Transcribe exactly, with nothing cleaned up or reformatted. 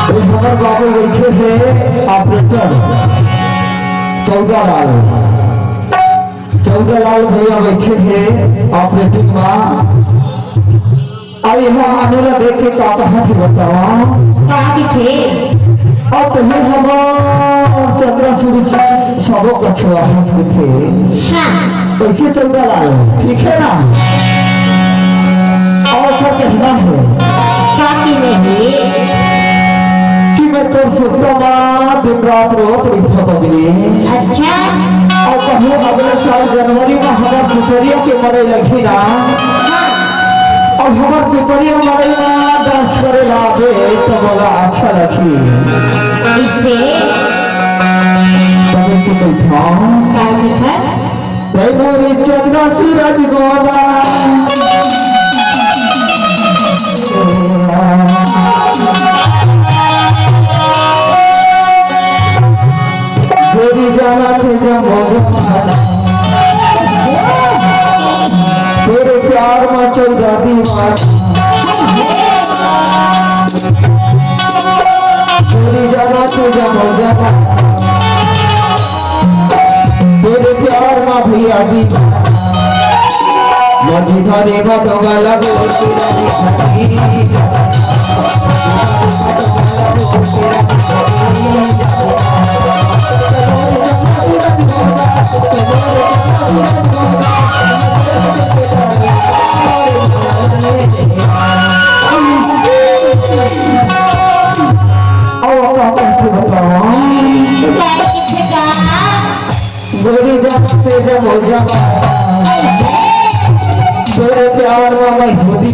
ये हमर बाबू बैठे हे ऑपरेटर चौदह लाल, चौदह लाल भैया बैठे हे ऑपरेटिंग मा। अउ यहाँ आने ला देख के का कहा थे बतावा? का दिखे? अउ तहीं हमर चंद्रा सूरज सबो कछुआ हंस के थे। हाँ। कैसे चौदह लाल, ठीक है ना? अउ ओकर कहना है का कि नहीं? कि मैं तोर सुरता मा दिन रात रोवत रहिथों पगली। अच्छा। अउ कहूँ अगले साल जनवरी मा हमर पुतरिया के मरे लगही ना, हाँ। अउ हमर पिपरिया मड़ई मा डांस करे ला आबे त मोला अच्छा लगही। इसे तबे तो कहिथों। का कहिथस? तै मोरी चंद्रा सूरज गोंदा। गोरी जाना थे जम्मो जमाना, तेरे प्यार में चौदह दीवाना। गोरी जाना थे जम्मो जमाना, तेरे प्यार में भैया दीवाना। मझधारे बटोगा लगो तेरा दिखाई। अब का कहते बताओ? गोरी जब से जब हो जब तेरे प्यार में मैं होती।